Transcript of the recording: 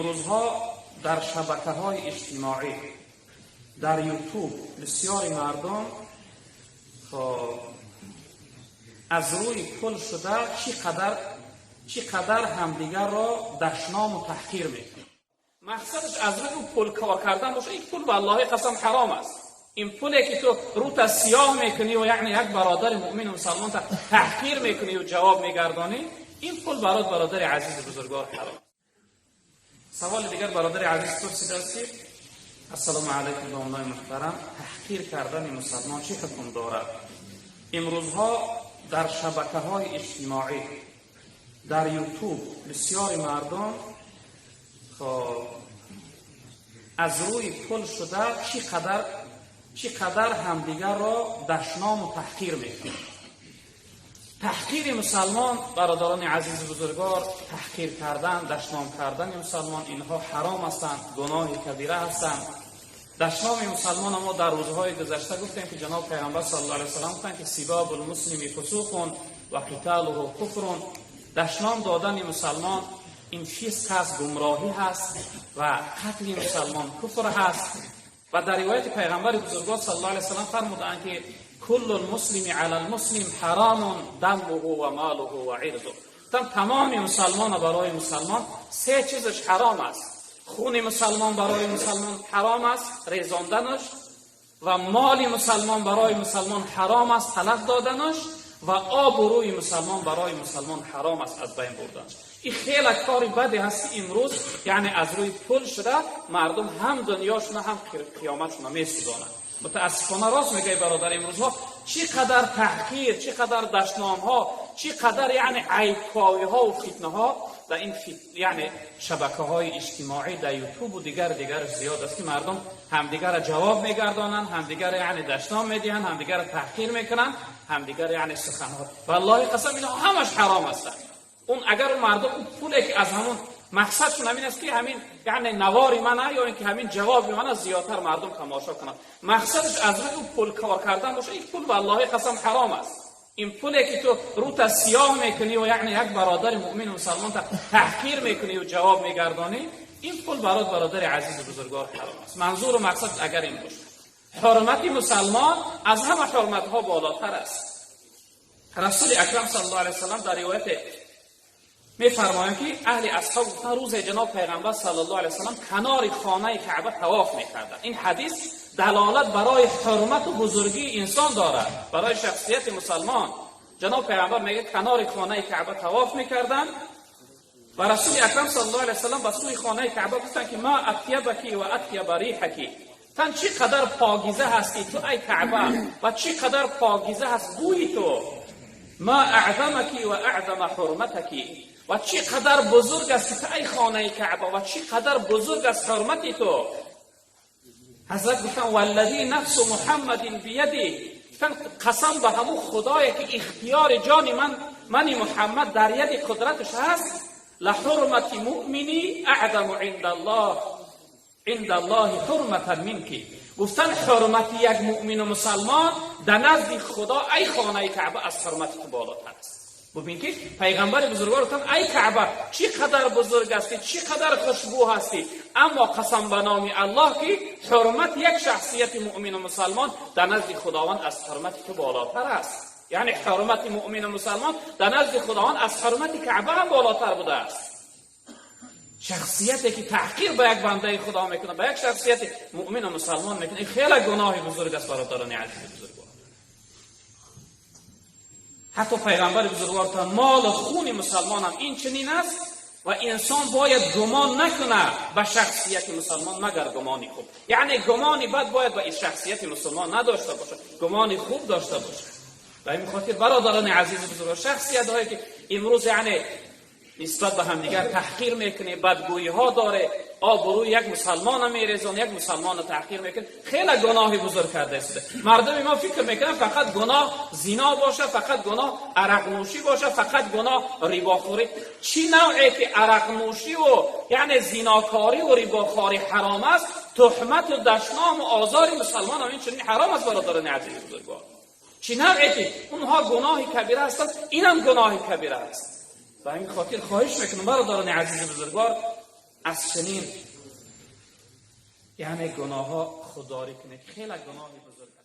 Рӯзҳо дар шабакаҳои иҷтимоӣ, дар Ютуб бисёри мардум аз рӯи пул шуда чӣ қадар ҳамдигарро дашному таҳқир мекунанд. Мақсадаш аз рӯи пул кор кардан бошад, ин пул валлоҳи қасам ҳаром аст. Ин пуле ки ту рӯта сиёҳ мекунӣ ва яъне як бародари мӯъмину мусалмонта таҳқир мекунӣ ва ҷавоб мегардонӣ, ин пул барот, бародари азизи бузургвор, ҳаром. Саволи дигар бародари азиз пурсидааст ки: «Ассалому алайкум, домои муҳтарам, таҳқир кардани мусалмон чӣ ҳукм дорад? Имрӯзҳо дар шабакаҳои иҷтимоӣ, дар Ютуб бисёри мардум аз рӯи пул шуда чӣ қадар ҳамдигарро дашному таҳқир мекунанд.» Таҳқири мусалмон, бародарони азизу бузургвор, таҳқир кардан, дашном кардани мусалмон, инҳо ҳаром ҳастанд, гуноҳи кабира ҳастанд. Дашноми мусалмона мо дар рӯзҳои гузашта гуфтем, ки ҷаноб Пайғамбар саллаллоҳу алайҳи васаллам гуфтанд, ки سباب المسلم فسوق وقتاله كفر. Дашном додани мусалмон ин фисқ ҳаст, гумроҳӣ ҳаст ва қатли мусалмон куфр ҳаст. Ва дар ривояти Пайғамбари бузургвор саллаллоҳу алайҳи васаллам фармудаанд, ки كل المسلم على المسلم حرام دمه وماله وعرضه. Тамоми мусалмона барои мусалмон се чизаш ҳаром аст: хуни мусалмон барои мусалмон ҳаром аст, резонданаш, ва моли мусалмон барои мусалмон ҳаром аст, талаф доданаш, ва обрӯи мусалмон барои мусалмон ҳаром аст, аз байн бурданаш. Ин хеле кори баде ҳаст, ки имрӯз яъне аз рӯи пул шуда мардум ҳам дунёшуна, ҳам қиёматшуна месӯзонанд. Мутаассифона, рост мегӯяй, бародар, имрӯзҳо чӣ қадар таҳқир, чӣ қадар дашномҳо, чӣ қадар яъне айбковиҳо ва фитнаҳо дар ин яъне шабакаҳои иҷтимоӣ, дар Ютубу дигар дигар зиёд аст, ки мардум ҳамдигарро ҷавоб мегардонанд, ҳамдигарро яъне дашном медиҳанд, ҳамдигарро таҳқир мекунанд, ҳамдигар яъне суханҳо. Валлоҳи қасам, инҳо ҳамаш ҳаром ҳастанд. Он агар мардум он пуле ки аз ҳамон мақсадшон ҳамин аст, ки ҳамин яъне навори мана ё ин ки ҳамин ҷавоби мана зиёдтар мардум тамошо кунанд, мақсадаш аз рӯи пул кор кардан бошад, ин пул валлоҳи қасам ҳаром аст. Ин пуле ки ту рӯта сиёҳ мекунӣ ва яъне як бародари мӯъмину мусалмонта таҳқир мекунӣ ва ҷавоб мегардонӣ, ин пул барот, бародари азизу бузургвор, ҳаром аст. Манзуру мақсад агар ин бошад, ҳурмати мусалмон аз ҳама ҳурматҳо болотар аст. Расули акрам саллаллоҳу алайҳи васаллам дар ривояте мефармоянд, ки аҳли асҳоб гуфтан: рӯзе ҷаноб Пайғамбар саллаллоҳу алайҳи васаллам канори хонаи Каъба тавоф мекарданд. Ин ҳадис далолат барои ҳурмату бузургии инсон дорад, барои шахсияти мусалмон. Ҷаноб Пайғамбар мегӯяд, канори хонаи Каъба тавоф мекарданд ва Расули акрам саллаллоҳу алайҳи васаллам ба сӯи хонаи Каъба гуфтанд, ки ما أطيبك وأطيب ريحك, тан чӣ қадар покиза ҳастӣ ту, ай Каъба, ва чӣ қадар покиза ҳаст бӯи ту. ما أعظمك وأعظم حرمتك, ва чӣ қадар бузург асти ту, ай хонаи Каъба, ва чӣ қадар бузург аст ҳурмати ту. Ҳазрат гуфтанд: والذي نفس محمد بيده, гуфтанд, қасам ба ҳамун Худое ки ихтиёри ҷони ман, мани Муҳаммад, дар яди қудраташ ҳаст, لحرمة المؤمن أعظم عند الله حرمة منك. Гуфтанд, ҳурмати як муъмину мусалмон дар назди Худо, ай хонаи Каъба, аз ҳурмати ту болотар аст. Бубин, ки Пайғамбари бузургвор гуфтанд: ай Каъба, чӣ қадар бузург ҳастӣ, чӣ қадар хушбӯ ҳастӣ, аммо қасам ба номи Аллоҳ, ки ҳурмати як шахсияти муъмину мусалмон дар назди Худованд аз ҳурмати ту болотар аст. Яъне ҳурмати муъмину мусалмон дар назди Худованд аз ҳурмати Каъба ҳам болотар будааст. Шахсияте ки таҳқир ба як бандаи Худо мекунад, ба як шахсияти муъмину мусалмон мекунад, ин хеле гуноҳи бузург аст, бародарони азизи бузургвор. Ҳатто Пайғамбари бузургвор та молу хуни мусалмонам ин чунин аст ва инсон бояд гумон накунад ба шахсияти мусалмон, магар гумони хуб. Яъне гумони бад бояд ба шахсияти мусулмон надошта бошад, гумони хуб дошта бошад. Ба ҳамин хотир, бародарони азизи бузургвор, шахсиятҳое ки имрӯз яъне нисбат ба ҳамдигар таҳқир мекунӣ, бадгӯиҳо доре, обрӯи як мусалмона мерезон, як мусалмона таҳқир мекунӣ, хеле гуноҳи бузург карда истода. Мардуми мо фикр мекунанд, фақат гуноҳ зино боша, фақат гуноҳ арақнӯшӣ боша, фақат гуноҳ рибохӯрӣ. Чӣ навъе ки арақнӯшиву яъне зинокориву рибохорӣ ҳаром аст, туҳмату дашному озори мусалмонам ин чунин ҳаром аст, бародарони азизи бузургвор. Чӣ навъе ки онҳо гуноҳи кабира ҳастанд, инам гуноҳи кабира аст. Ба ҳамин хотир хоҳиш мекунам, бародарони азизи бузургвор. Аз чунин яъне гуноҳҳо худдорӣ кунед, хеле гуноҳи бузург аст.